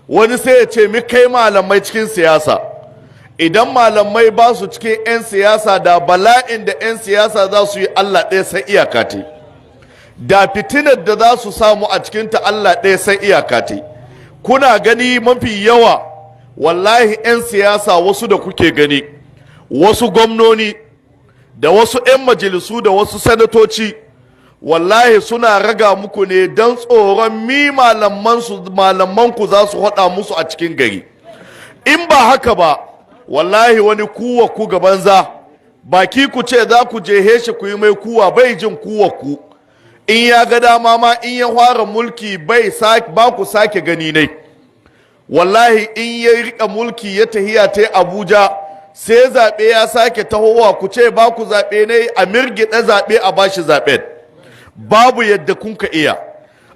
Wani sai ya ce, "Mi kai malamai cikin siyasa?" Idan malamai ba su cikin 'yan siyasa, da bala'in da 'yan siyasa za su yi, Allah ɗaya san iyaka te. Da fitinar da za su samu a cikinta, Allah ɗaya san iyaka te. Kuna gani, mafi yawa wallahi 'yan siyasa wasu da kuke gani, wasu gwamnoni da wasu 'yan majalisu da wasu sanatoci, wallahi suna raga muku ne don tsoron mi malamanku za su haɗa musu a cikin gari. In ba haka ba, wallahi wani kuwa ku gaban za baki ku ce za ku jehe shi, ku yi mai kuwa, bai jin kuwa ku. In ya ga dama ma, in ya fara mulki, bai ba ku sake gani ne. Wallahi in ya rika mulki, ya tahiya ta Abuja, sai zaɓe ya sake tahowa, ku ce ba ku zaɓe ne, a mirgida zaɓe a bashi zaɓen, babu yadda kun ka iya.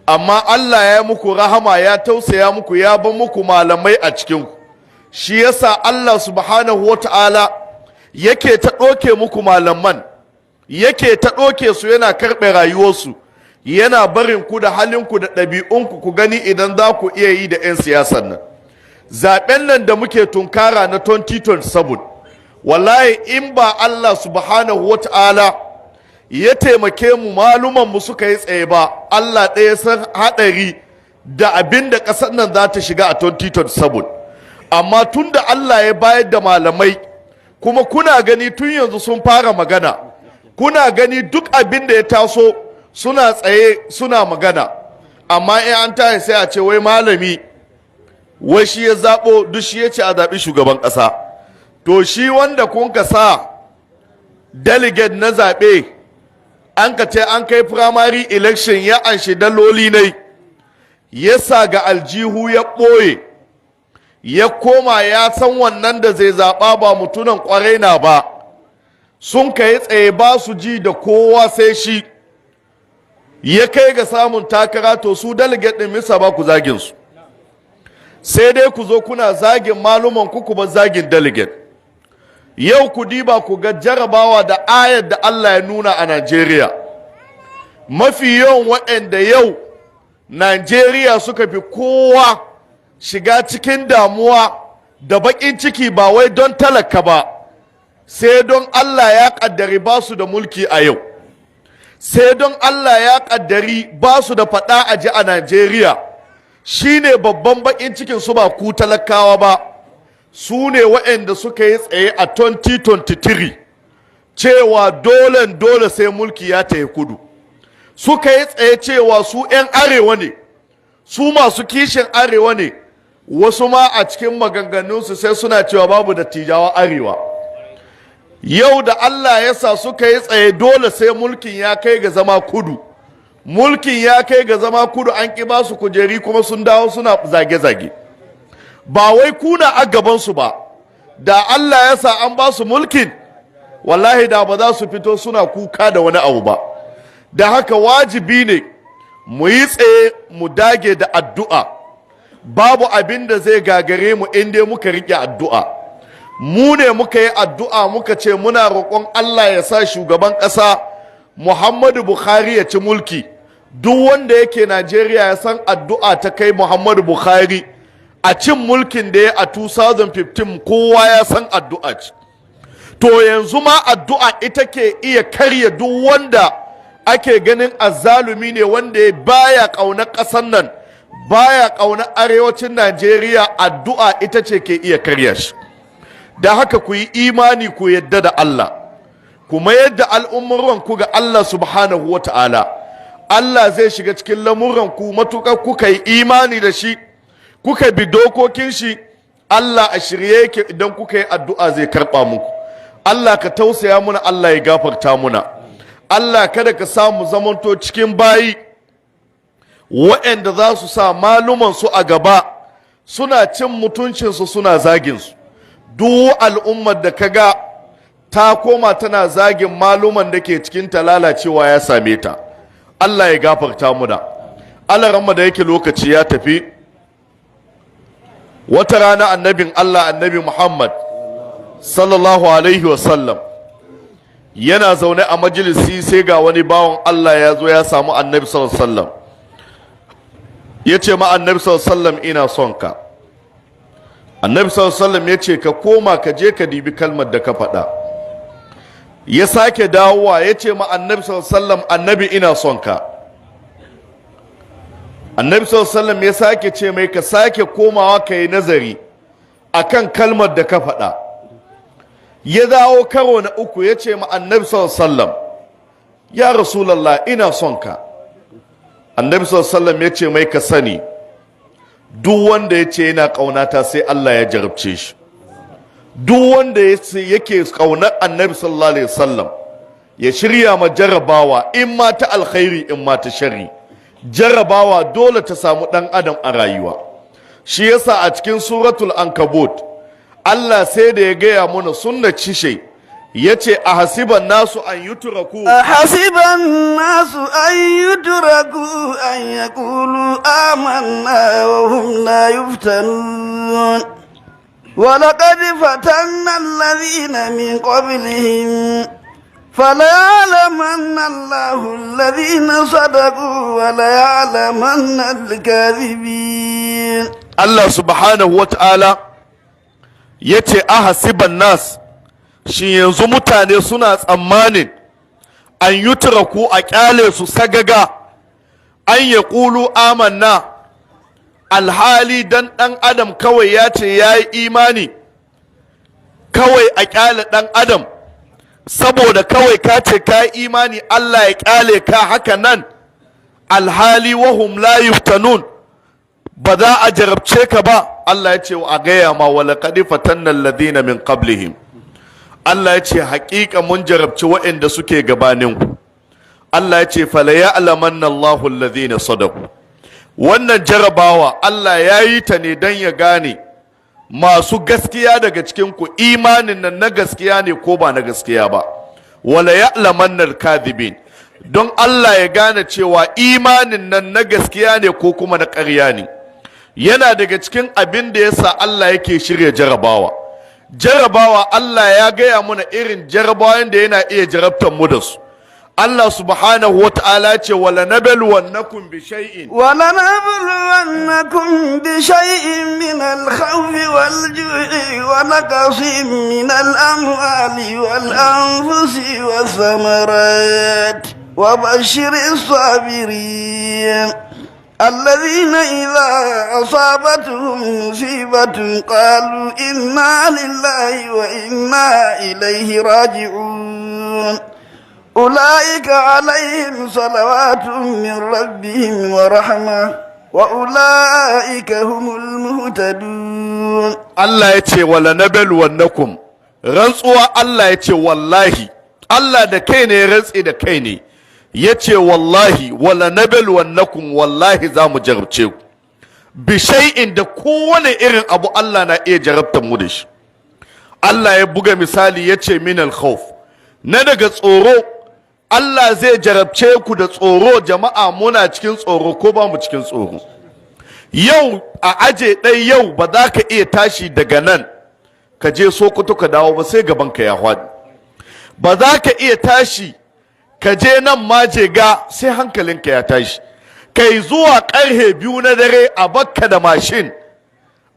Amma Allah ya muku rahama, ya tausaya muku, ya ban muku malamai a cikinku. Shi yasa Allah subhanahu wa ta'ala yake ta ɗoke muku malaman, yake ta ɗoke su, yana karɓe rayuwarsu, yana barin ku da halinku da ɗabi'unku, ku gani idan za ku iya yi da 'yan siyasar nan. Zaɓen nan da muke tunkara na 2027, wallahi in ba Allah subhanahu wa ta'ala ya taimake mu, malumanmu suka yi tsaye ba, Allah ɗaya san haɗari da abin da ƙasar nan za ta shiga a 2027. Amma tun da Allah ya bayar da malamai, kuma kuna gani tun yanzu sun fara magana, kuna gani duk abin da ya taso suna tsaye suna magana. Amma in an tashi sai a ce wai malami, wai shi ya zaɓo duk, shi ya ce a zaɓi shugaban ƙasa. To shi wanda kun ka sa delegate na zaɓe, an ka ce an kai primary election, ya anshi daloli ne, ya sa ga aljihu, ya ɓoye, ya koma, ya san wannan da zai zaɓa ba mutunan ƙwarai na ba. Sun kai tsaye, ba su ji da kowa sai shi, ya kai ga samun takara. To su delegate ɗin, misa ba ku zagin su? Sai dai ku zo kuna zagin maluman ku, ba zagin delegate. Yau ku diba ku ga jarabawa da ayar da Allah ya nuna a Najeriya. Mafi yawan waɗanda yau Najeriya suka fi kowa shiga cikin damuwa da baƙin ciki, ba wai don talaka ba, sai don Allah ya ƙaddari ba su da mulki a yau, sai don Allah ya ƙaddari ba su da faɗa a ji a Najeriya, shine babban baƙin cikin su, ba ku talakawa ba. Su ne waɗanda suka yi tsaye a 2023 cewa dole dole sai mulki ya tafi kudu. Suka yi tsaye cewa su 'yan arewa ne, su masu kishin arewa ne. Wasu ma a cikin maganganunsu sai suna cewa babu dattijawa arewa. Yau da Allah ya sa suka yi tsaye dole sai mulkin ya kai ga zama kudu, mulkin ya kai ga zama kudu, an ƙi ba su kujeri, kuma sun dawo suna zage-zage. Ba wai kuna a gabansu ba. Da Allah ya sa an ba su mulkin, wallahi da ba za su fito suna kuka da wani abu ba. Da haka wajibi ne mu yi tsaye, mu dage da addu'a. Babu abin da zai gagare mu in dai muka riƙe addu'a. Mu ne muka yi addu'a, muka ce muna roƙon Allah ya sa shugaban ƙasa Muhammadu Buhari ya ci mulki. Duk wanda yake Najeriya ya san addu'a ta kai Muhammadu Buhari a cin mulkin da ya a 2015. Kowa ya san addu'a ce. To yanzu ma addu'a ita ke iya karya duk wanda ake ganin azzalumi ne, wanda ya baya ƙaunar ƙasar nan, baya ƙaunar arewacin Najeriya. Addu'a ita ce ke iya karya shi. Da haka ku yi imani, ku yadda da Allah, ku mayar da al'umuran ku ga Allah subhanahu wa ta'ala. Allah zai shiga cikin lamuran ku matuƙar kuka yi imani da shi, kuka bi dokokin shi. Allah a shirye yake, idan kuka yi addu'a zai karɓa muku. Allah ka tausaya muna, Allah ya gafarta muna. Allah kada ka samu zamanto cikin bayi waɗanda za su sa maluman su a gaba suna cin mutuncinsu, suna zaginsu. Duk al'ummar da kaga ta koma tana zagin maluman da ke cikin ta, lalacewa ya same ta. Allah ya gafarta muna. Allah ramma da yake lokaci ya tafi. Wata rana annabin Allah, Annabi Muhammad sallallahu alaihi wasallam, yana zaune a majalisi, sai ga wani bawan Allah ya zo ya samu Annabi sallallahu alaihi wasallam. Ya ce ma Annabi sallam, "Ina son ka." Annabi sallam ya ce, "Ka koma ka je ka dibi kalmar da ka faɗa." Ya sake dawowa ya ce ma Annabi sallam, "Annabi, ina son ka." Annabi sallam ya sake ce mai, "Ka sake komawa ka yi nazari akan kalmar da ka faɗa." Ya dawo karo na uku ya ce ma Annabi sallam, "Ya Rasulallah, ina son ka." Annabi sallam ya ce mai, "Ka sani, duk wanda ya ce yana ƙaunata, sai Allah ya jarabce shi." Duk wanda yake ƙaunar Annabi sallallahu alaihi wasallam, ya shirya ma jarrabawa, in ma ta alkhairi, in ma ta sharri. Jarrabawa dole ta samu ɗan adam a rayuwa. Shi yasa a cikin Suratul Ankabut, Allah sai da ya gaya mana sunna cishe, ya ce, أحسب الناس أن يتركوا أحسب الناس أن يتركوا أن يقولوا آمنا وهم لا يفتنون. ولقد فتنا الذين من قبلهم فليعلمن الله الذين صدقوا وليعلمن الكاذبين. Allah subhanahu wa ta'ala ya ce, أحسب الناس, shi yanzu mutane suna tsammanin أن يتركوا, a kyale su sagaga, أن يقولوا آمنا, alhali dan ɗan adam kawai ya ce ya yi imani, kawai a kyale ɗan adam saboda kawai ka ce ka yi imani, Allah ya kyale ka haka nan, alhali وهم لا يفتنون, ba za a jarabce ka ba? Allah ya ce a gaya ma, ولقد فتنا الذين من قبلهم. Allah ya ce haƙiƙa mun jarabci waɗanda suke gabaninku. Allah ya ce فليعلمن الله الذين صدقوا. Wannan jarabawa Allah ya yi ta ne don ya gane masu gaskiya daga cikin ku, imanin nan na gaskiya ne ko ba na gaskiya ba. وليعلمن الكاذبين, don Allah ya gane cewa imanin nan na gaskiya ne ko kuma na ƙarya ne. Yana daga cikin abin da yasa Allah yake shirya jarabawa. Jarabawa, Allah ya gaya mana irin jarabawan da yana iya jarabtar mu da su. Allah subhanahu wa ta'ala ce, ولنبلونكم بشيء ولنبلونكم بشيء من الخوف والجوع ونقص من الأموال والأنفس والثمرات وبشر الصابرين الذين إذا أصابتهم مصيبة قالوا إنا لله وإنا إليه راجعون. أولئك عليهم صلوات من ربهم ورحمة وأولئك هم المهتدون. Allah ya ce ولنبلونكم. Rantsuwa Allah ya ce, wallahi, Allah da kai ne ya rantsi da kai ne, ya ce wallahi ولنبلونكم, wallahi za mu jarabce ku بشيء, da kowane irin abu Allah na iya jarabtar mu da shi. Allah ya buga misali, ya ce من الخوف, na daga tsoro. Allah zai jarabce ku da tsoro. Jama'a, muna cikin tsoro ko ba mu cikin tsoro? Yau a aje ɗai, yau ba za ka iya tashi daga nan ka je Sokoto ka dawo ba sai gaban ka ya hwadi. Ba za ka iya tashi ka je nan Majega sai hankalinka ya tashi. Kai, zuwa karhe 2 na dare a bakka da mashin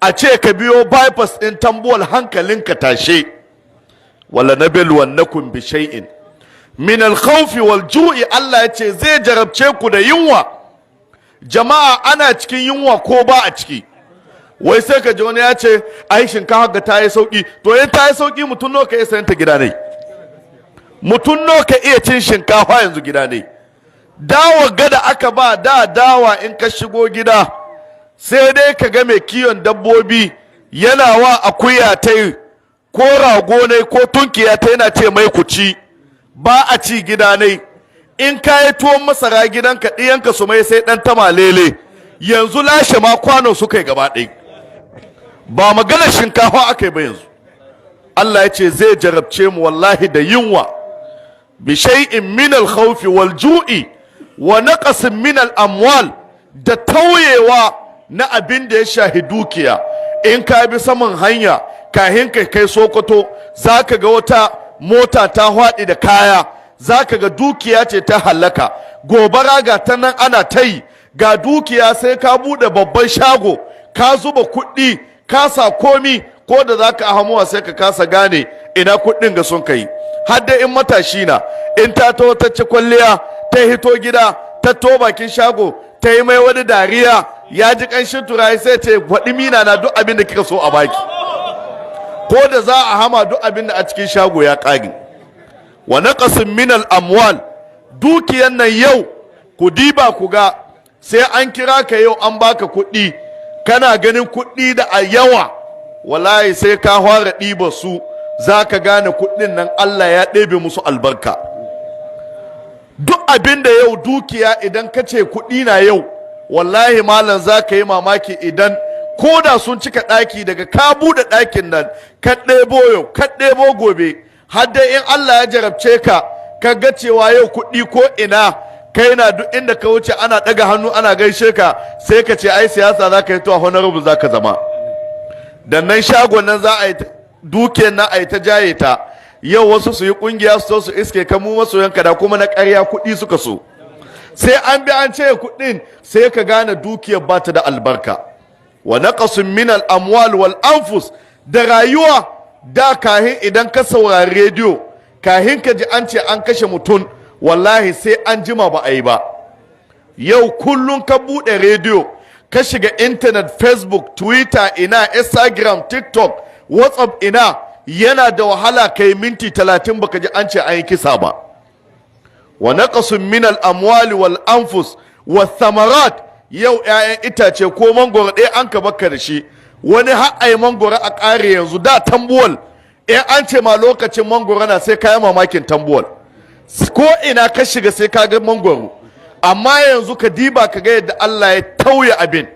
a ce ka biyo bypass ɗin Tambuwal, hankalinka tashe. ولنبلونكم بشيء من الخوف والجوع. Allah ya ce zai jarabce ku da yunwa. Jama'a, ana cikin yunwa ko ba a ciki? Wai sai ka ji wani ya ce ai shinkafa ga ta yi sauki. To, in ta yi sauki, mutum nawa ka iya sayan ta gida ne? Mutum nawa ka iya cin shinkafa yanzu gida ne? Dawa gada aka ba da dawa, in ka shigo gida sai dai ka ga mai kiwon dabbobi yana wa akuya ta yi ko rago ne ko tunkiya ta, yana ce mai ku ci. Ba a ci gida ne. In ka yi tuwon masara gidanka, ɗiyanka su mai sai ɗan tamalele. Yanzu lashe ma kwano suka yi gaba ɗaya, ba maganar shinkafa aka yi ba yanzu. Allah ya ce zai jarabce mu wallahi da yunwa. بشيء من الخوف والجوع ونقص من الأموال, da tauyewa na abin da ya shahi dukiya. In ka bi saman hanya kahin kai kai Sokoto, zaka ga wata mota ta haɗi da kaya, zaka ga dukiya ce ta halaka. Gobara ga ta nan ana ta yi. Ga dukiya, sai ka buɗe babban shago, ka zuba kuɗi, ka sa komi, ko da za ka hamuwa sai ka kasa gane ina kuɗin ga sun kai. Har dai in matashi na, in ta to ta ci kwalliya, ta hito gida, ta to bakin shago, ta yi mai wani dariya, ya ji ƙanshin turaye, sai ce, "Faɗi mina na, duk abin da kika so a baki." Ko da za a hama, duk abin da a cikin shago ya ƙare. Wa naqasin min al amwal, dukiyan nan yau ku diba ku ga, sai an kira ka yau an baka kuɗi, kana ganin kuɗi da a yawa, wallahi sai ka fara ɗiba su za ka gane kuɗin nan Allah ya ɗebe musu albarka. Duk abin da yau dukiya, idan ka ce kuɗi na yau, wallahi malam, za ka yi mamaki idan ko da sun cika ɗaki, daga ka buɗe ɗakin nan ka ɗebo yau, ka ɗebo gobe, har dai in Allah ya jarabce ka, ka ga cewa yau kuɗi ko ina, kai na duk inda ka wuce ana ɗaga hannu ana gaishe ka, sai ka ce ai siyasa za ka yi, to honorable za ka zama. Dan nan shagon nan za a yi, dukiyar nan a yi ta jaye ta. Yau wasu su yi kungiya su so su iske ka, mu masoyanka da kuma na ƙarya kuɗi suka so. Sai an bi an ce kuɗin, sai ka gane dukiyar ba ta da albarka. Wa naqasun min al amwal wal anfus, da rayuwa. Da kahin idan ka saurari rediyo, kahin ka ji an ce an kashe mutum, wallahi sai an jima ba a yi ba. Yau kullum ka buɗe rediyo, ka shiga intanet, Facebook, Twitter, ina Instagram, TikTok, WhatsApp, ina, yana da wahala kai minti 30 baka ji an ce an yi kisa ba. Wa naqasun min al amwali wal anfus wa thamarat. Yau 'ya'yan itace, ko mangoro ɗaya an ka baka da shi, wani har ai mangoro a ƙare. Yanzu da Tambuwal, in an ce ma lokacin mangoro na, sai kayi mamakin Tambuwal, ko ina ka shiga sai ka ga mangoro. Amma yanzu ka diba ka ga yadda Allah ya tauye abin.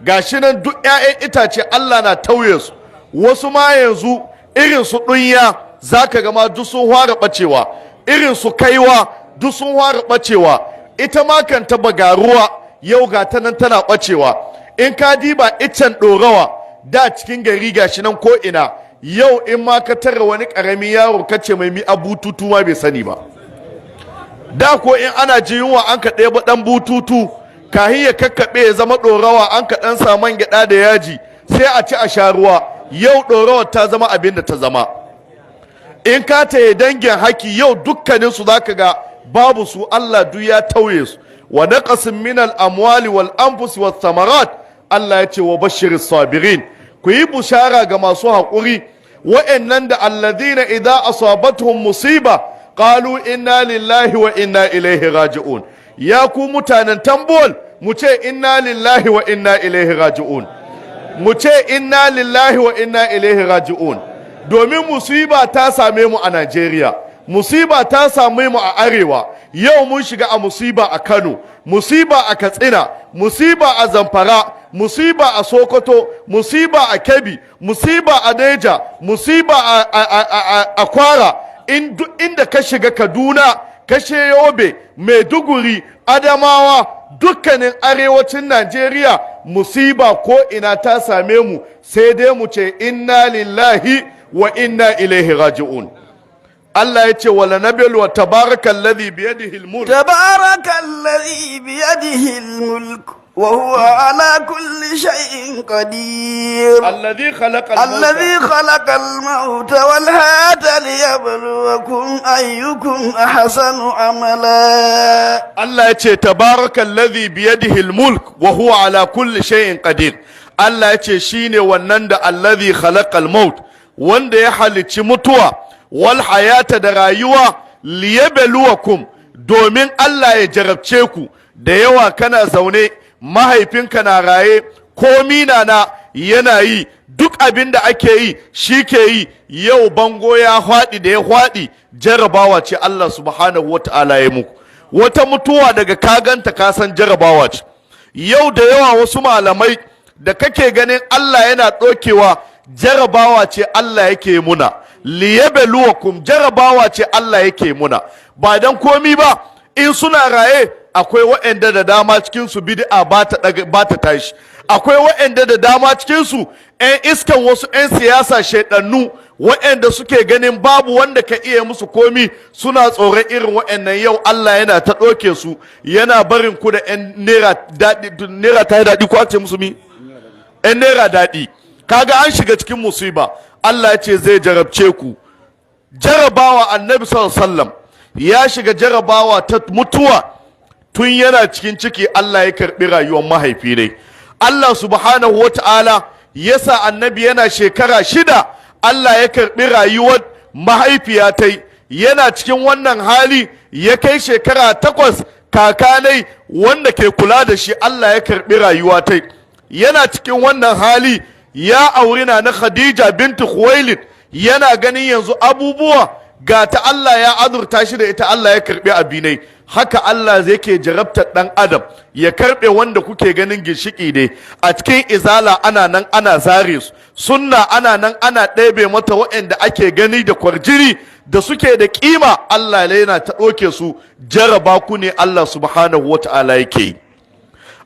Gashi nan duk 'ya'yan itace Allah na tauye su. Wasu ma yanzu irin su ɗunya za ka ga ma duk sun fara ɓacewa, irin su kaiwa duk sun fara ɓacewa, ita ma kanta bagaruwa yau ga ta nan tana ɓacewa. In ka diba iccen ɗorawa, da cikin gari gashi nan ko ina, yau in ma ka tara wani ƙaramin yaro ka ce mai mi bututu ma, bai sani ba. Da ko in ana ji yunwa, an ka ɗeba ɗan bututu, kahin ya kakkaɓe ya zama ɗorawa, an ka ɗan sa man gyaɗa da yaji, sai a ci a sha ruwa. Yau ɗorawar ta zama abin da ta zama. In ka taye dangin haki, yau dukkaninsu za ka ga babu su, Allah duk ya tauye su. Wa naqasin min al amwali wal anfus was thamarat. Allah ya ce, wa bashir sabirin, ku yi bushara ga masu haƙuri, wa'annan da alladhina idza asabatuhum musiba qalu inna lillahi wa inna ilaihi raji'un. Ya ku mutanen Tambol, mu ce inna lillahi wa inna ilaihi raji'un, mu ce inna lillahi wa inna ilaihi raji'un, domin musiba ta same mu a Najeriya, musiba ta same mu a arewa. Yau mun shiga a musiba a Kano, musiba a Katsina, musiba a Zamfara, musiba a Sokoto, musiba a Kebbi, musiba a Neja, musiba a Kwara, in duk inda ka shiga, Kaduna, kashe Yobe, Maiduguri, Adamawa, dukkanin arewacin Najeriya, musiba ko ina ta same mu, sai dai mu ce inna lillahi wa inna ilaihi raji'un. Allah ya ce, wala nabil wa tabarakallazi biyadihi almulk. تبارك الذي بيده الملك وهو على كل شيء قدير. الذي خلق الموت الذي خلق الموت والحياة ليبلوكم أيكم أحسن عملا. Allah ya ce, tabarakallazi biyadihi almulk wa huwa ala kulli shay'in qadir. Allah ya ce shine wannan da allazi khalaqal maut, wanda ya halicci mutuwa, wal hayata, da rayuwa, liyabluwakum, domin Allah ya jarabce ku. Da yawa kana zaune, mahaifinka na raye, komi na yana yi, duk abin da ake yi shi ke yi. Yau bango ya hwaɗi, da ya hwaɗi, jarabawa ce Allah subhanahu wata'ala ya muku. Wata mutuwa daga kaganta ka san jarabawa ce. Yau da yawa wasu malamai da kake ganin Allah yana ɗokewa, jarabawa ce Allah yake muna. Liyabluwakum, jarabawa ce Allah yake muna. Ba dan komi ba, in suna raye, akwai waɗanda da dama cikin su bid'a ba ta tashi, akwai waɗanda da dama cikin su ƴan iskan, wasu ƴan siyasa shaidannu. Waɗanda suke ganin babu wanda ka iya musu komi, suna tsoron irin waɗannan. Yau Allah yana ta ɗauke su, yana barin ku da 'yan naira daɗi. Naira ta yi daɗi ko ce musu mi 'yan naira daɗi. Kaga an shiga cikin musiba. Allah ya ce zai jarabce ku jarabawa. Annabi sallallahu alaihi wasallam ya shiga jarabawa ta mutuwa tun yana cikin ciki. Allah ya karbi rayuwar mahaifi ne. Allah subhanahu wata'ala ya sa annabi yana shekara 6, Allah ya karbi rayuwar mahaifiya tai. Yana cikin wannan hali ya kai shekara 8, kakanai wanda ke kula da shi, Allah ya karbi rayuwa tai. Yana cikin wannan hali ya auri na Khadija bintu Khuwailid. Yana ganin yanzu abubuwa ga ta Allah ya azurta shi da ita, Allah ya karbi abinai. Haka Allah zai ke jarabtar dan adam, ya karbe wanda kuke ganin ginshiki ne a cikin izala. Ana nan ana zare su, sunna ana nan ana ɗebe mata waɗanda ake gani da kwarjini da suke da kima. Allah yana ta ɗauke su. Jaraba ku ne Allah subhanahu wata'ala yake yi.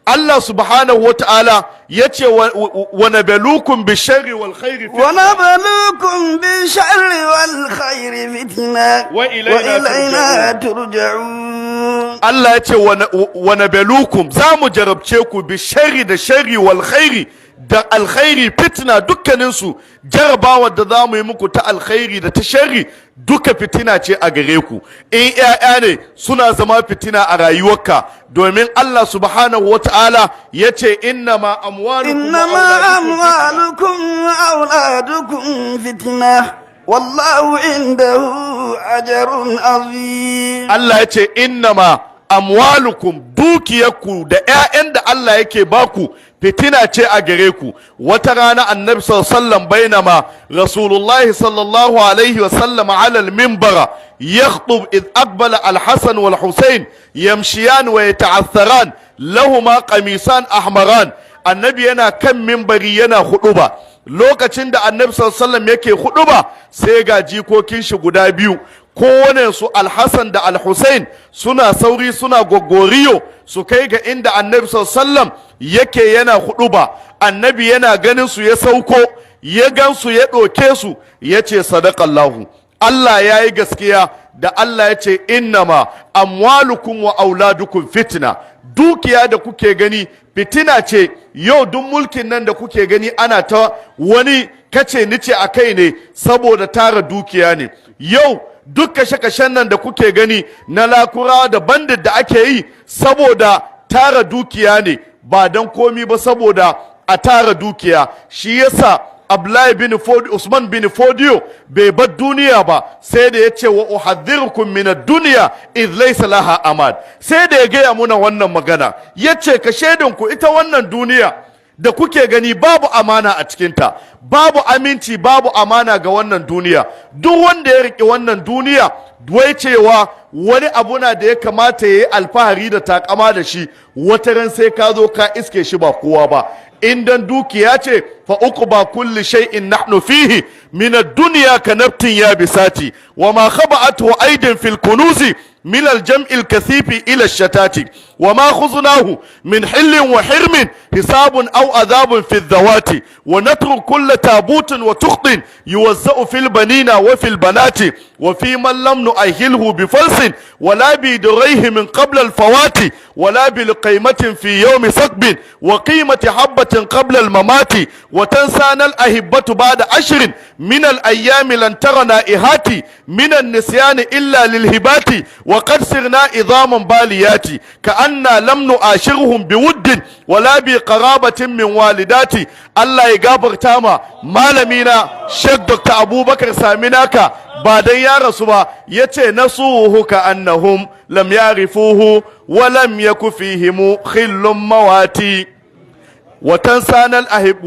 Allah subhanahu wa ta'ala ya ce wa nabluukum bisharri wal khairi. Wa nabluukum bisharri wal khairi fitna. Wa ilayna turja'un. Allah ya ce wa nabluukum, za mu jarabce ku, bisharri da sharri, wal khairi da alkhairi, fitna. Dukkaninsu jarabawa da za mu yi muku ta alkhairi da ta sharri duka fitina ce a gare ku. In 'ya'ya ne, suna zama fitina a rayuwarka, domin Allah subhanahu wa ta'ala ya ce innama amwalukum innama amwalukum wa auladukum fitna, wallahu indahu ajrun azim. Allah ya ce innama amwalukum, dukiyarku da 'ya'yan da Allah yake baku fitina ce a gare ku. Wata rana annabi sallallahu alaihi wasallam, bainama rasulullahi sallallahu alaihi wasallam ala al-minbara yakhutub, id aqbala al-hasan wal husayn yamshiyan wa yata'atharan, lahuma qamisan ahmaran. Annabi yana kan minbari yana huduba. Lokacin da annabi sallallahu alaihi wasallam yake huduba, sai ga jikokin shi guda biyu, kowane su Alhassan da Alhussein, suna sauri suna gogoriyo su kai ga inda annabi sallam yake yana huduba. Annabi yana ganin su ya sauko, ya gan su, ya ɗauke su, ya ce sadakallahu, Allah ya yi gaskiya da Allah ya ce innama amwalukum wa auladukum fitna. Dukiya da kuke gani fitina ce. Yau duk mulkin nan da kuke gani ana ta wani kace nice a kai ne saboda tara dukiya ne. Yau duk kashe-kashen nan da kuke gani na lakura da bandit da ake yi saboda tara dukiya ne, ba don komi ba, saboda a tara dukiya. Shi yasa Abdullahi bin Fodi, Usman bin Fodio bai bar duniya ba sai da ya ce wa uhadhdhirukum min ad-dunya idh laysa laha amad. Sai da ya gaya muna wannan magana, yace ka ku ita wannan duniya da kuke gani babu amana a cikinta, babu aminci, babu amana ga wannan duniya. Duk wanda ya riƙe wannan duniya wai cewa wani abu na da ya kamata ya yi alfahari da takama da shi, wata ran sai ka zo ka iske shi ba kowa ba. In dan dukiya ce, fa uqba kulli shay'in nahnu fihi min ad-dunya kanabtin yabisati, wa ma khaba'atu aydin fil kunuzi من الجمع الكثيف إلى الشتات، وما خزناه من حل وحرم حساب أو عذاب في الذوات، ونترك كل تابوت وتخط يوزع في البنين وفي البنات، وفي من لم نؤهله بفلس ولا بدريه من قبل الفوات، ولا بلقيمة في يوم سقب وقيمة حبة قبل الممات. وتنسانا الأهبة بعد 10 من الأيام، لن ترى نائهات من النسيان إلا للهبات، وقد صرنا عظاما باليات كأننا لم نعاشرهم بود ولا بقرابة من والدات. Allah ya gafarta ma malamina Sheikh Dr. Abubakar Saminaka, ba dan ya rasu ba, yace nasuhu ka annahum lam yarifuhu wa lam yaku fihim khillun mawati. Watan sanal ahib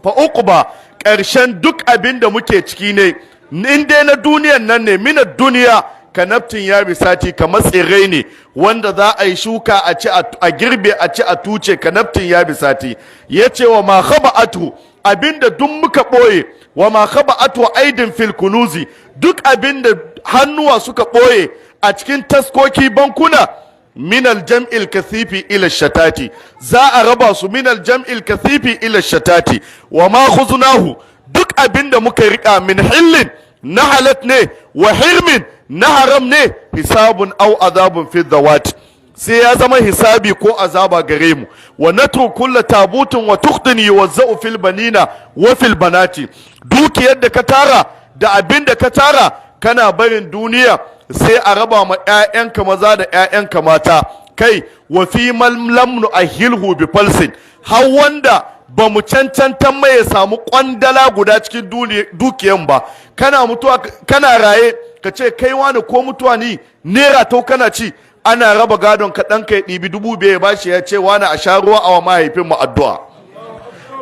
fa uqba, ƙarshen duk abin da muke ciki ne, in dai na duniyan nan ne, mina duniya kanabtin ya bisati, kamar tsirrai ne wanda za a yi shuka a ci, a girbe, a ci, a tuce. Kanabtin ya bisati, ya ce wa ma khaba'atu, abinda duk muka ɓoye, wa ma khaba'atu aidin fil kunuzi, duk abinda hannuwa suka ɓoye a cikin taskoki bankuna, minal jam'il kathifi ila shatati, za a raba su, minal jam'il kathifi ila shatati. Wa ma khuzunahu, duk abin da muka rika min hillin na halat ne wa hirmin na haram ne, hisabun au azabun fi dhawat, sai ya zama hisabi ko azaba gare mu. Wa natru kulla tabutun wa tuqdin yuwazza'u fil banina wa fil banati. Dukiyar da ka tara da abin da ka tara, kana barin duniya sai a raba ma 'ya'yanka maza da 'ya'yanka mata. Kai, wa fi man lam nu'ahilhu bi falsin, har wanda ba mu cancantan mai ya samu kwandala guda cikin dukiyan ba. Kana mutuwa, kana raye ka ce kai wani ko mutuwa ni naira to kana ci, ana raba gadon ka, ɗanka ya ɗibi 5,000 ya bashi, ya ce wani a sha ruwa a wa mahaifin mu addu'a.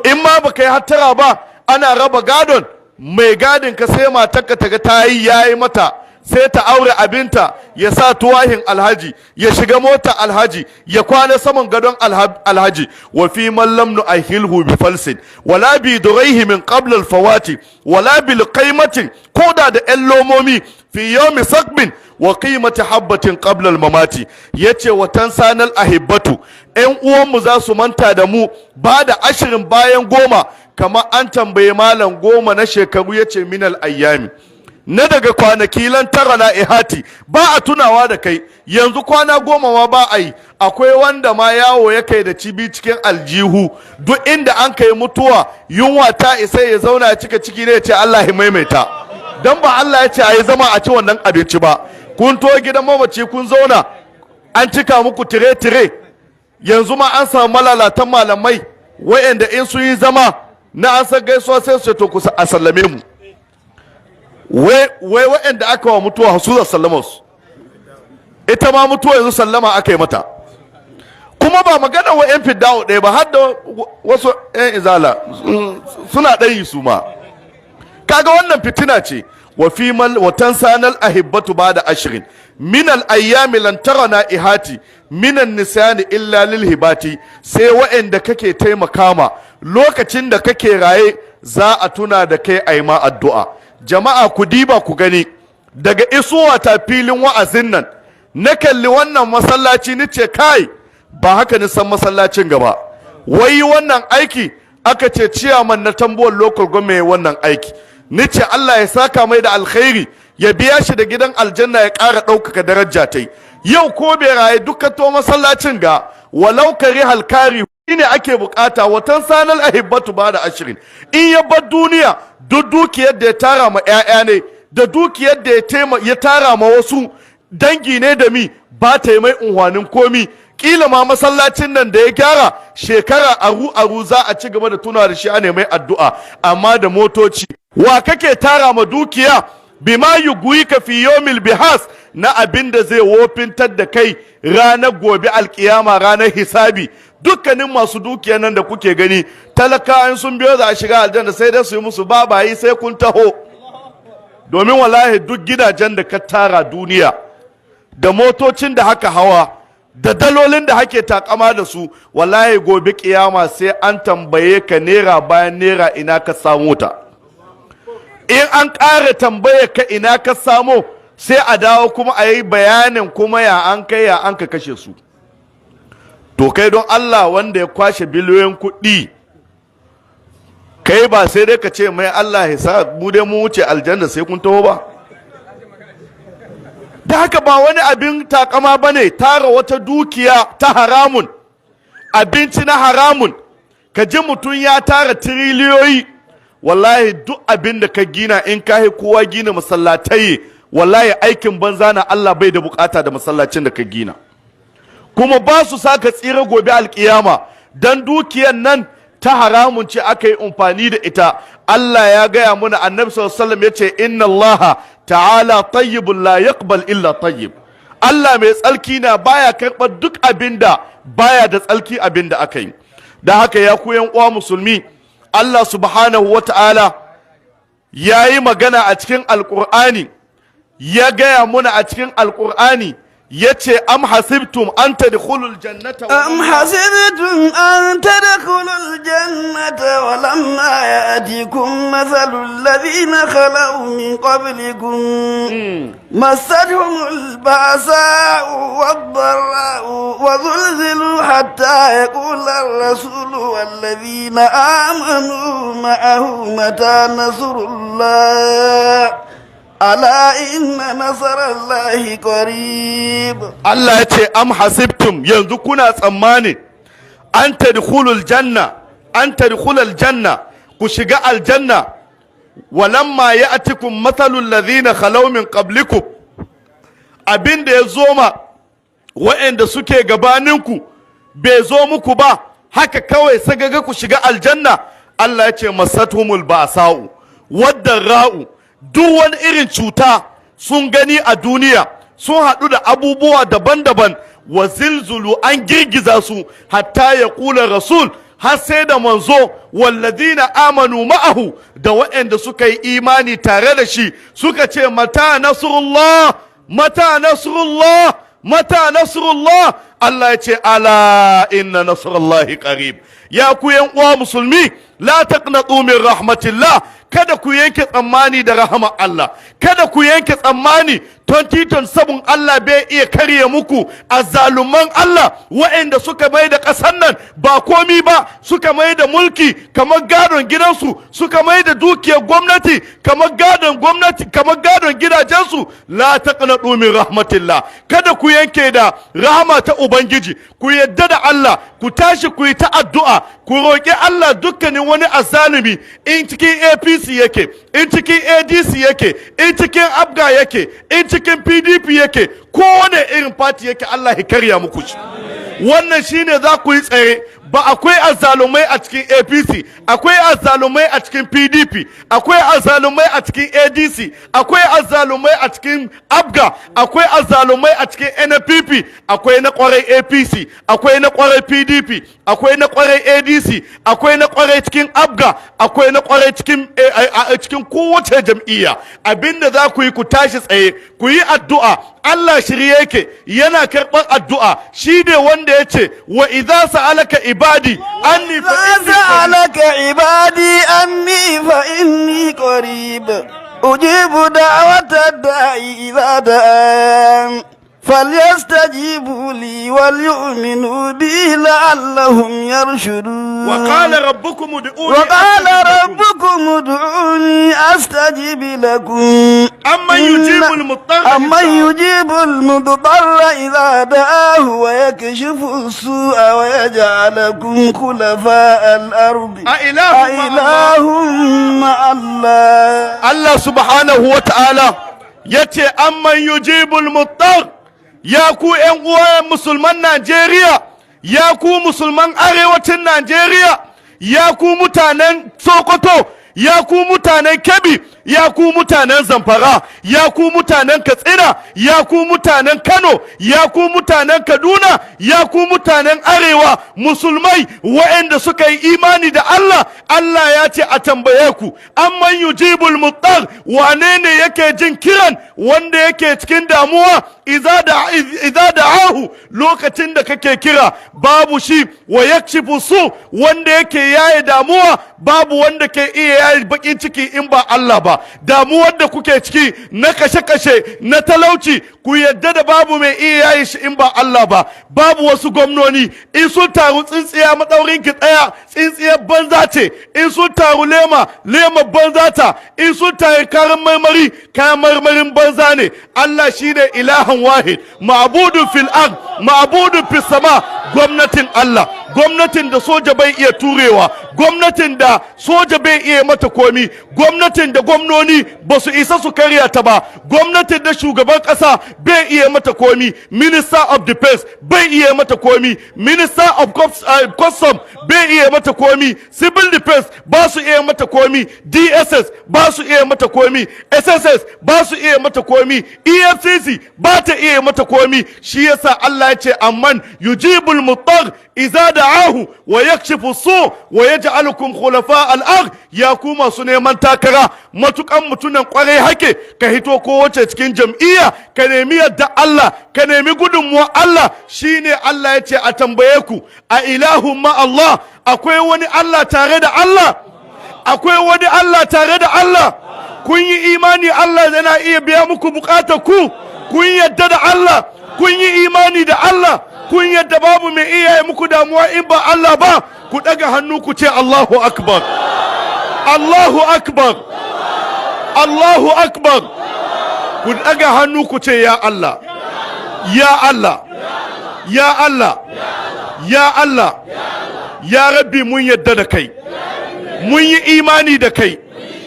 In ma baka yi hattara ba, ana raba gadon mai gadin ka, sai matarka ta ga ta yi yayi mata, sai ta aure abinta, ya sa tuwahin alhaji, ya shiga mota alhaji, ya kwana saman gadon alhaji. Wa fi man lam nu'ahilhu bi falsin wala bi duraihi min qabl al fawati wala bil qaimatin, koda da yan lomomi fi yawmi sakbin wa qimati habbatin qabla al mamati. Yace wa tansanal ahibbatu, yan uwanmu za su manta da mu ba da 20 bayan 10. Kamar an tambaye malam, 10 na shekaru, yace minal ayyami, na daga kwanaki, lan tara na ihati, ba a tunawa da kai. Yanzu kwana 10 ma ba a yi. Akwai wanda ma yawo ya kai da cibi cikin aljihu, duk inda an kai mutuwa yunwa ta isa, ya zauna ya cika ciki ne, ya ce Allah ya maimaita, dan ba Allah ya ce a yi zama a ci wannan abinci ba. Kun to gidan mamaci kun zauna, an cika muku tire-tire. Yanzu ma an samu malalatan malamai wayanda in sun yi zama na an san gaisuwa, sai su ce to kusa a sallame mu. Wai wai waɗanda aka wa mutuwa su za sallama su. Ita ma mutuwa yanzu sallama aka yi mata. Kuma ba magana wa 'yan fiddawo ɗaya ba, har da wasu 'yan izala suna ɗayi su ma. Kaga wannan fitina ce. Wa fi mal wa tansanal ahibbatu ba da 20 min al ayyami lan tarana ihati min an nisyani illa lil hibati. Sai waɗanda kake taimaka ma lokacin da kake raye za a tuna da kai, ayi ma addu'a. Jama'a, ku diba ku gani, daga isuwa ta filin wa'azin nan na kalli wannan masallaci, ni ce kai, ba haka ni san masallacin gaba. Wai wannan aiki aka ce ciyaman na Tambuwar Local Government wannan aiki. Ni ce Allah ya saka mai da alkhairi, ya biya shi da gidan aljanna, ya ƙara ɗaukaka daraja ta. Yau ko bai raye dukkan to masallacin ga, walau kari halkari ne ake bukata. Watan sanal ahibbatu ba da 20, in ya bar duniya, duk dukiyar da ya tara ma 'ya'ya ne da dukiyar da ya tara ma wasu dangi ne da mi ba ta yi mai unhwanin komi. Kila ma masallacin nan da ya gyara, shekara aru aru za a ci gaba da tuna da shi, a mai addu'a. Amma da motoci wa kake tara ma dukiya? Bima yughwika fi yawmil bihas, na abin da zai wofintar da kai ranar gobe alkiyama, ranar hisabi. Dukkanin masu dukiya nan da kuke gani, talakawan sun biyo za a shiga aljanna, sai dai su yi musu babayi, sai kun taho. Domin wallahi duk gidajen da ka tara duniya, da motocin da haka hawa, da dalolin da hake takama da su, wallahi gobe kiyama sai an tambaye ka naira bayan naira, ina ka samu ta. In an ƙara tambaye ka ina ka samo, sai a dawo kuma a yi bayanin kuma ya an kai, ya an ka kashe su. To kai, don Allah, wanda ya kwashe biliyoyin kuɗi, kai ba sai dai ka ce mai Allah ya sa mu dai mu wuce aljanna sai kun taho ba. Da haka ba wani abin takama ba ne tara wata dukiya ta haramun, abinci na haramun. Ka ji mutum ya tara tiriliyoyi. Wallahi duk abin da ka gina, in ka yi kowa gina masallatai, wallahi aikin banza na. Allah bai da bukata da masallacin da ka gina, kuma ba su sa ka tsira gobe alkiyama, dan dukiyan nan ta haramun ce aka yi amfani da ita. Allah ya gaya muna, Annabi sallallahu alaihi wasallam ya ce inna Allah ta'ala tayyibun la yaqbal illa tayyib. Allah mai tsalki na, baya karɓar duk abinda baya da tsalki abinda aka yi. Da haka ya ku yan uwa musulmi, Allah subhanahu wa ta'ala ya yi magana a cikin Alƙur'ani, ya gaya muna a cikin Alƙur'ani. Yace am hasibtum an tadkhulul jannata wa أم حسبتم أن تدخلوا الجنة ولما يأتكم مثل الذين خلوا من قبلكم مستهم البأساء والضراء وزلزلوا حتى يقول الرسول والذين آمنوا معه متى نصر الله ألا إن نصر الله قريب. Allah ya ce am hasibtum, yanzu kuna tsammani, an tadkhulul janna, an tadkhulul janna, ku shiga aljanna, walamma ya'tikum mathalul ladhina khalaw min qablikum, abinda ya zo ma wa'anda suke gabaninku bai zo muku ba, haka kawai sagaga ku shiga aljanna? Allah ya ce masathumul ba'sa'u wadda ra'u, duk wani irin cuta sun gani a duniya, sun haɗu da abubuwa daban-daban, wa zilzulu, an girgiza su, hatta ya kula rasul, har sai da manzo, walladina amanu ma'ahu, da waɗanda suka yi imani tare da shi, suka ce mata nasrullah, mata nasrullah, mata nasrullah. Allah ya ce ala inna nasrullahi qarib. Ya ku yan uwa musulmi, la taqnatu min rahmatillah, kada ku yanke tsammani da rahama Allah, kada ku yanke tsammani 2027 Allah bai iya karye muku azzaluman Allah, waɗanda suka mai da ƙasar nan ba komi ba, suka mai da mulki kamar gadon gidansu, suka mai da dukiyar gwamnati kamar gadon gwamnati, kamar gadon gidajensu. La taqnatu min rahmatillah, kada ku yanke da rahama ta Ubangiji. Ku yadda da Allah, ku tashi ku yi ta addu'a, ku roƙi Allah. Dukkanin wani azzalumi, in cikin APC yake, in cikin ADC yake, in cikin APGA yake, in cikin PDP yake, kowane irin party yake, Allah ya karya muku shi. Wannan shine za ku yi tsaye. Ba akwai azzalumai a cikin APC, akwai azzalumai a cikin PDP, akwai azzalumai a cikin ADC, akwai azzalumai a cikin APGA, akwai azzalumai a cikin NNPP, akwai na kwarai APC, akwai na kwarai PDP, akwai na kwarai ADC, akwai na kwarai cikin APGA, akwai na kwarai cikin kowace jam'iyya. Abinda za ku yi, ku tashi tsaye, ku yi addu'a. Allah shirye yake, yana karɓar addu'a. Shi ne wanda ya ce wa idza sa'alaka ibadi anni fa إذا inni سألك عبادي أني فإني قريب أجيب دعوة الداعي إذا دعان فليستجيبوا لي وليؤمنوا بي لعلهم يرشدون. وقال ربكم ادعوني وقال أستجب لكم. ربكم ادعوني أستجب لكم. أمن يجيب المضطر أمن يجيب المضطر إذا دعاه ويكشف السوء ويجعلكم خلفاء الأرض. أإله مع الله؟ أإله مع الله؟ Allah subhanahu wa ta'ala ya ce amman yujibul muttar. Ya ku ‘yan uwayen musulman Najeriya, ya ku musulman arewacin Najeriya, ya ku mutanen Sokoto, ya ku mutanen Kebbi, ya ku mutanen Zamfara, ya ku mutanen Katsina, ya ku mutanen Kano, ya ku mutanen Kaduna, ya ku mutanen arewa musulmai waɗanda suka yi imani da Allah, Allah ya ce a tambaye ku amman yujibul muttar, wane ne yake jin kiran wanda yake cikin damuwa, idza da'ahu, lokacin da kake kira babu shi, wa yakshifu su, wanda yake yaye damuwa? Babu wanda ke iya yaye bakin ciki in ba Allah ba. Damuwar da kuke ciki na kashe-kashe, na talauci, ku yadda da babu mai iya yaye shi in ba Allah ba. Babu wasu gwamnoni, in sun taru tsintsiya maɗaurin ki tsaya, tsintsiyar banza ce. In sun taru lema, lema banza ta. In sun taru kayan marmari, kayan marmarin banza ne. Allah shine ilahan wahid, ma'budun fil ard, ma'budun fis sama. Gwamnatin Allah, gwamnatin da soja bai iya turewa, gwamnatin da soja bai iya mata komi, gwamnatin da gwamnoni ba su isa su karya ta ba, gwamnatin da shugaban kasa bai iya mata komi, minister of defense bai iya mata komi, minister of custom bai iya mata komi, civil defense ba su iya mata komi, DSS ba su iya mata komi, SSS ba su iya mata komi, EFCC ba ta iya mata komi. Shi yasa Allah ya ce amman yujibul Muttar idza da'ahu wa yakshifu su wa yaj'alukum khulafa al-ard. Ya ku masu neman takara, matukan mutunan kwarai hake, ka hito kowace cikin jam'iyya, ka nemi yadda Allah, ka nemi gudunmuwa Allah. Shine Allah ya ce a tambaye ku: a ilahun ma Allah? Akwai wani Allah tare da Allah? Akwai wani Allah tare da Allah? Kun yi imani Allah yana iya biya muku bukatar ku? Kun yadda da Allah? Kun yi imani da Allah? Kun yadda babu mai iya muku damuwa in ba Allah ba? Ku daga hannu ku ce Allahu akbar, Allahu akbar, Allahu akbar. Ku daga hannu ku ce ya Allah, ya Allah, ya Allah, ya Allah, ya Rabbi. Mun yadda da kai, mun yi imani da kai,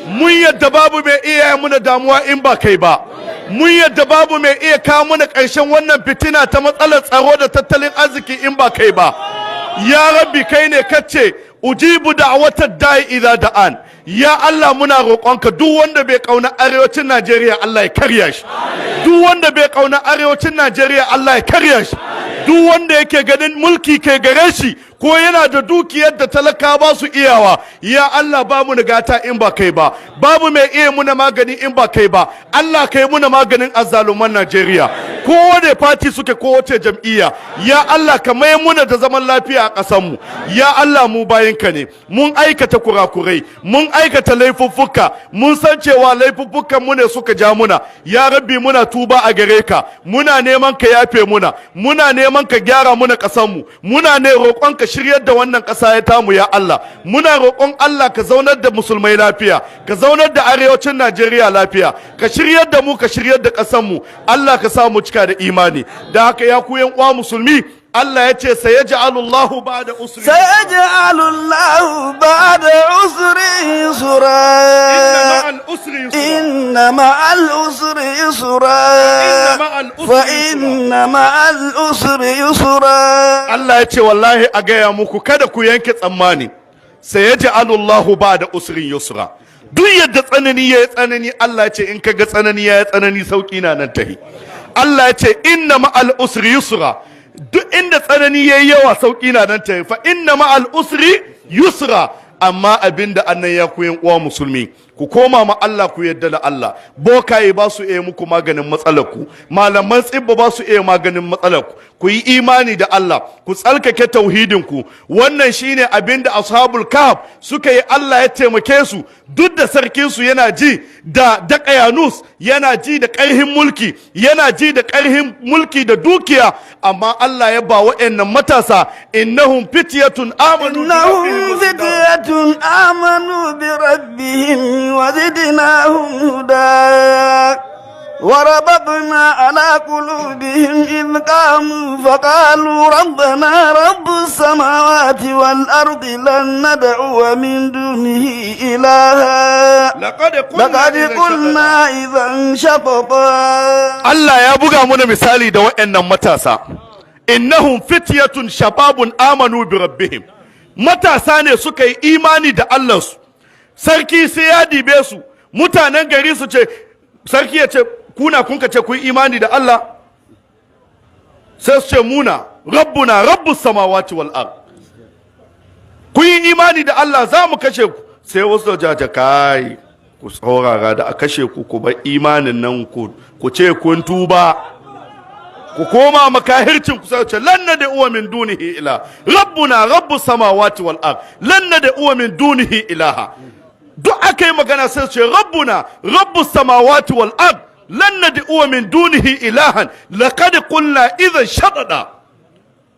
mun yadda babu mai iya muna damuwa in ba kai ba. Mun yadda babu mai iya kawo muna ƙarshen wannan fitina ta matsalar tsaro da tattalin arziki in ba kai ba. Ya Rabbi, kai ne kace ujibu da'watad da'i idza da'an. Ya Allah, muna roƙonka, duk wanda bai kauna arewacin Najeriya, Allah ya karya shi. Duk wanda bai kauna arewacin Najeriya, Allah ya karya shi. Duk wanda yake ganin mulki ke gare shi ko yana da dukiyar da talaka ba su iyawa, ya Allah, ba mu gata in ba kai ba, babu mai iya muna magani in ba kai ba. Allah, kai muna maganin azzaluman Najeriya, kowane party suke, kowace jam'iyya. Ya Allah, ka mai muna da zaman lafiya a ƙasar mu. Ya Allah, mu bayinka ne, mun aikata kurakurai, mun aikata laifuffuka, mun san cewa laifuffukan mu ne suka ja muna. Ya Rabbi, muna tuba a gare ka, muna neman ka yafe muna, muna neman ka gyara muna ƙasar mu, muna ne roƙon ka shiryar da wannan ƙasa ya tamu. Ya Allah, muna roƙon Allah ka zaunar da musulmai lafiya, ka zaunar da arewacin Najeriya lafiya, ka shiryar da mu, ka shiryar da ƙasar mu. Allah, ka sa mu cika da imani. Da haka, ya ku yan uwa musulmi, Allah ya ce sayaj'alullahu ba'da usri سيجعل الله بعد عسر يسرا. Inna ma'al usri yusra. إن مع العسر يسرا. إن مع العسر فإن مع العسر يسرا. Allah ya ce wallahi a gaya muku, kada ku yanke tsammani, sayaj'alullahu ba'da usrin yusra. Duk yadda tsanani ya yi tsanani, Allah ya ce in kaga tsanani ya yi tsanani, sauki na nan tahi. Allah ya ce inna ma'al usri yusra. Duk inda tsanani ya yi yawa, sauki na nan tahi. Fa inna ma'al usri yusra. Amma abinda annan, ya ku yan uwa musulmi, ku koma ma Allah, ku yadda da Allah. Bokaye ba su iya muku maganin matsalar ku, malaman tsibba ba su iya maganin matsalar ku. Ku yi imani da Allah, ku tsarkake tauhidin ku. Wannan shine abinda ashabul kahf suka yi. Allah ya taimake su, duk da sarkin su yana ji da Dakayanus, yana ji da ƙarhin mulki, yana ji da ƙarhin mulki da dukiya, amma Allah ya ba wa'annan matasa innahum fityatun amanu bi إنهم rabbihim. فتية آمنوا بربهم وزدناهم هدى وربطنا على قلوبهم إذ قاموا فقالوا ربنا رب السماوات والأرض لن ندعو من دونه إلها. لقد قلنا لقد إذا قلنا إذا شططا. Allah ya buga muna misali da waɗannan matasa, innahum fityatun shababun amanu bi rabbihim. Matasa ne suka yi imani da Allahnsu. Sarki sai ya dibe su, mutanen gari su ce, sarki ya ce, kuna kun ka ce kun imani da Allah? Sai su ce, muna rabbuna rabbus samawati wal ard. Kun yi imani da Allah, za mu kashe ku. Sai wasu da jaja, kai, ku saurara, da a kashe ku, ku bar imanin nan, ku ce kun tuba, ku koma makahircin ku. Sai ce lan nad'uwa min dunihi ila rabbuna rabbus samawati wal ard lan nad'uwa min dunihi ilaha. Duk aka yi magana, sai ce rabbuna rabbus samawati wal ard lan nad'uwa min dunihi ilahan laqad qulna idhan shadada.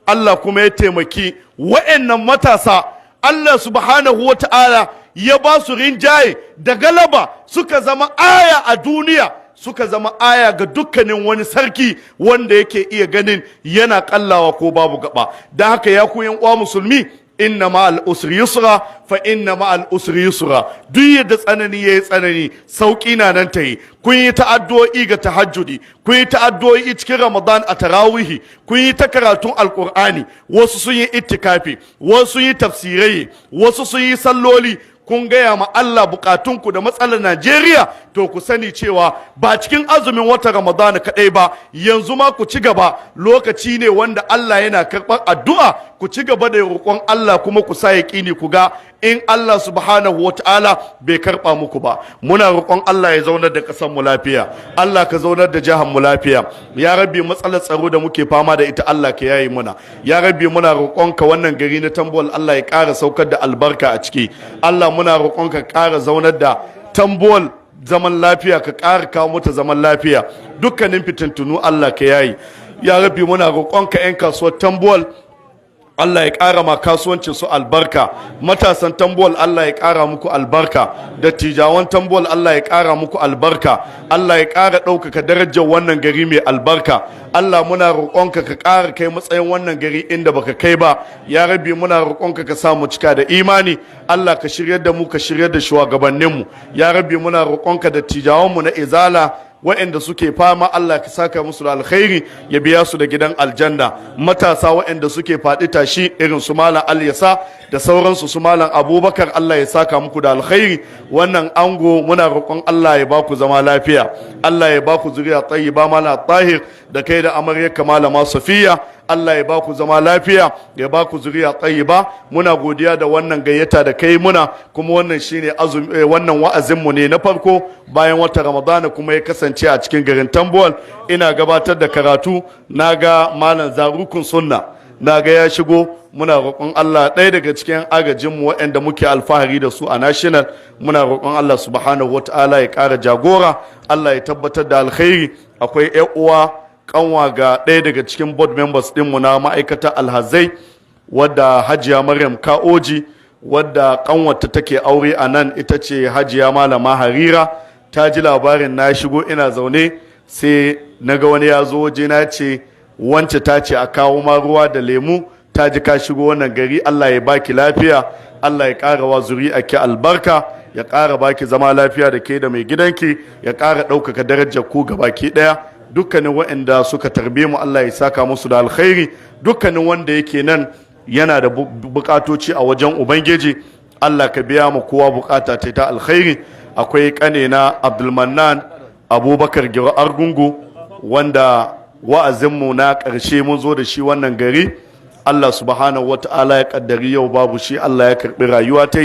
Allah kuma ya taimaki wa'annan matasa. Allah subhanahu wa ta'ala ya ba su rinjaye da galaba, suka zama aya a duniya, suka zama aya ga dukkanin wani sarki wanda yake iya ganin yana kallawa ko babu gaba. Don haka, ya ku yan uwa musulmi, inna ma'al usri yusra, fa inna ma'al usri yusra. Duk yadda tsanani yayi tsanani, sauki na nan ta yi. Kun yi ta addu'o'i ga tahajjudi, kun yi ta addu'o'i cikin Ramadan a tarawihi, kun yi ta karatun Alqur'ani, wasu sun yi ittikafi, wasu sun yi tafsirai, wasu sun yi salloli. Kun gaya ma Allah bukatunku da matsalar Najeriya. To, ku sani cewa ba cikin azumin watan Ramadana kaɗai ba, yanzu ma ku ci gaba. Lokaci ne wanda Allah yana karɓar addu'a. Ku ci gaba da roƙon Allah, kuma ku sa yaƙini, ku ga in Allah Subhanahu wata'ala bai karɓa muku ba. Muna roƙon Allah ya zaunar da ƙasar mu lafiya. Allah ka zaunar da jihar mu lafiya. Ya Rabbi, matsalar tsaro da muke fama da ita, Allah ka yaye muna. Ya Rabbi, muna roƙonka, wannan gari na Tambuwal, Allah ya ƙara saukar da albarka a ciki. Allah, muna roƙonka, ƙara zaunar da Tambuwal zaman lafiya, ka ƙara kawo mata zaman lafiya. Dukkanin fitintunu, Allah ka yaye. Ya Rabbi, muna roƙonka, 'yan kasuwar Tambuwal, Allah ya ƙara ma kasuwancin su albarka. Matasan Tambuwal, Allah ya ƙara muku albarka. Dattijawan Tambuwal, Allah ya ƙara muku albarka. Allah ya ƙara ɗaukaka darajar wannan gari mai albarka. Allah, muna roƙonka, ka ƙara kai matsayin wannan gari inda baka kai ba. Ya Rabbi, muna roƙonka, ka sa mu cika da imani. Allah, ka shiryar da mu, ka shiryar da shugabanninmu. Ya Rabbi, muna roƙonka, dattijawanmu na Izala waɗanda suke fama, Allah ka saka musu da alkhairi, ya biya su da gidan aljanna. Matasa waɗanda suke faɗi tashi, irin su Malam Alyasa da sauransu, su Malam Abubakar, Allah ya saka muku da alkhairi. Wannan ango, muna roƙon Allah ya baku zama lafiya, Allah ya baku zuriya tayyiba. Malam Tahir, da kai da amaryarka Malama Safiya, Allah ya baku zama lafiya, ya baku zuriya tayyiba. Muna godiya da wannan gayyata da kai muna. Kuma wannan shine azumi, wannan wa'azin mu ne na farko bayan wata Ramadana, kuma ya kasance a cikin garin Tambuwal ina gabatar da karatu. Naga Malam Zarukun Sunna, naga ya shigo. Muna roƙon Allah, ɗaya daga cikin agajinmu waɗanda muke alfahari da su a national. Muna roƙon Allah Subhanahu wata'ala ya ƙara jagora, Allah ya tabbatar da alkhairi. Akwai 'yan uwa, kanwa ga ɗaya daga cikin board members ɗinmu na ma'aikatar alhazai, wadda Hajiya Maryam Ka'oji, wadda kanwata take aure a nan, ita ce Hajiya Malama Harira. Ta ji labarin na shigo. Ina zaune sai na ga wani ya zo waje na, ce wance ta ce a kawo ma ruwa da lemu, ta ji ka shigo wannan gari. Allah ya baki lafiya, Allah ya ƙara wa zuri'a ki albarka, ya ƙara baki zama lafiya da ke da mai gidanki, ya ƙara ɗaukaka darajar ku gabaki ɗaya. Dukkanin waɗanda suka tarbe mu, Allah ya saka musu da alkhairi. Dukkanin wanda yake nan yana da bukatoci a wajen Ubangiji, Allah ka biya mu kowa bukata ta alkhairi. Akwai kanena Abdulmannan Abubakar Giro Argungu, wanda wa'azinmu na ƙarshe mun zo da shi wannan gari. Allah Subhanahu wata'ala ya kaddari yau babu shi, Allah ya karbi rayuwa ta.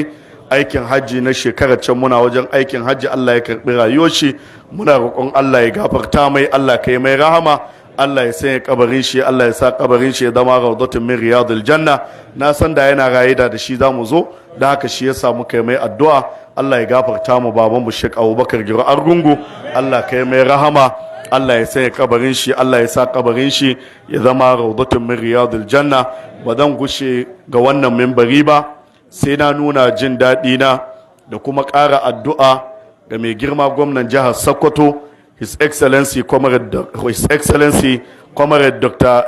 Aikin hajji na shekarar can, muna wajen aikin hajji Allah ya karbi rayuwar shi. Muna roƙon Allah ya gafarta mai, Allah ka yi mai rahama, Allah ya sanya kabarin shi, Allah ya sa kabarin shi ya zama rawdatun min riyadil janna. Na san da yana raye da shi zamu zo da haka, shi yasa muka yi mai addu'a. Allah ya gafarta mu baban mu Sheikh Abubakar Giro Argungu. Allah ka yi mai rahama, Allah ya sanya kabarin shi, Allah ya sa kabarin shi ya zama rawdatun min riyadil janna. Ba zan gushe ga wannan mimbari ba sai na nuna jin daɗi na da kuma ƙara addu'a ga mai girma gwamnan jihar Sokoto, His Excellency Comrade Dr.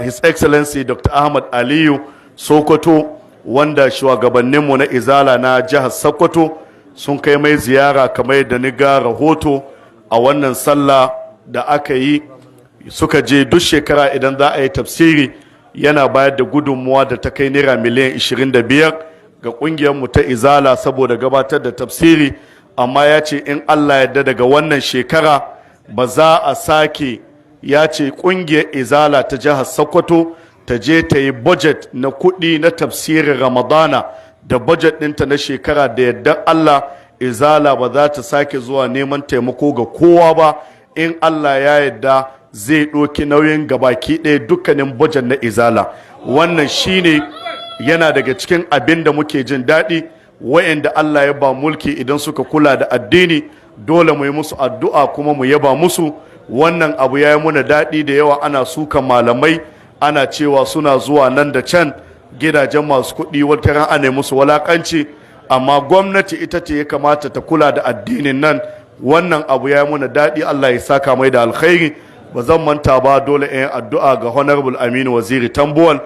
His Excellency Dr. Ahmad Aliyu Sokoto, wanda shugabanninmu na Izala na jihar Sokoto sun kai mai ziyara, kamar yadda ni ga rahoto, a wannan sallah da aka yi suka je. Duk shekara idan za a yi tafsiri, yana bayar da gudunmuwa da ta kai naira miliyan 25 ga kungiyarmu ta Izala saboda gabatar da tafsiri. Amma ya ce in Allah yarda, daga wannan shekara ba za a sake. Ya ce kungiyar Izala ta jihar Sokoto ta je ta yi budget na kuɗi na tafsirin Ramadana da budget ɗinta na shekara. Da yadda Allah, Izala ba za ta sake zuwa neman taimako ga kowa ba. In Allah ya yarda, zai ɗauki nauyin gabaki ɗaya dukkanin budget na Izala. Wannan shine yana daga cikin abin da muke jin daɗi. Wa'anda Allah ya ba mulki, idan suka kula da addini, dole mu yi musu addu'a kuma mu yaba musu. Wannan abu ya yi muna daɗi. Da yawa ana sukan malamai, ana cewa suna zuwa nan da can gidajen masu kuɗi, wata ran ana musu walakanci. Amma gwamnati ita ce ya kamata ta kula da addinin nan. Wannan abu ya yi muna daɗi, Allah ya saka mai da alkhairi. Ba zan manta ba, dole in addu'a ga Honorable Aminu Waziri Tambuwal.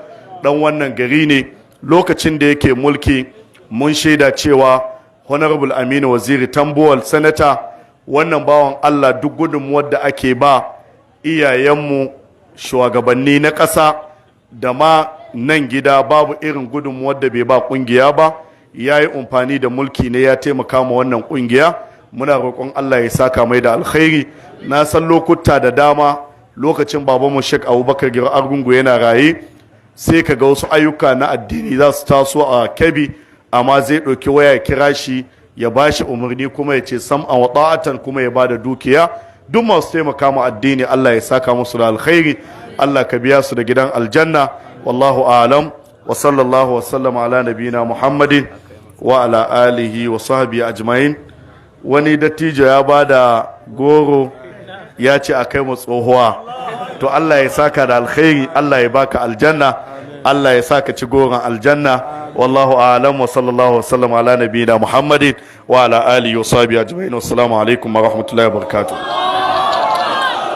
Dan wannan gari ne. Lokacin da yake mulki, mun shaida cewa Honorable Aminu Waziri Tambuwal, Senator, wannan bawan Allah, duk gudunmuwar da ake ba iyayenmu shugabanni na ƙasa da ma nan gida, babu irin gudunmuwar da bai ba ƙungiya ba. Ya yi amfani da mulki ne ya taimaka ma wannan kungiya. Muna roƙon Allah ya saka mai da alkhairi. Na san lokuta da dama, lokacin babanmu Sheikh Abubakar Giro Argungu yana raye, sai ka ga wasu ayyuka na addini za su taso a Kebbi, amma zai ɗauki waya ya kira shi, ya ba shi umarni, kuma ya ce sam'an wa ta'atan, kuma ya ba da dukiya. Duk masu taimaka mu addini, Allah ya saka musu da alkhairi, Allah ka biya su da gidan aljanna. Wallahu a'lam, wa sallallahu wa sallama ala nabiyina Muhammadin wa ala alihi wa sahbihi ajma'in. Wani dattijo ya ba da goro, ya ce a kai mu tsohuwa. To, Allah ya saka da alkhairi, Allah ya baka aljanna, Allah ya saka ci goron aljanna. Wallahu a'lam, wa sallallahu wa sallam ala nabiyina Muhammadin wa ala alihi wa sahbihi ajma'in. Assalamu alaikum wa rahmatullahi wa barakatuh.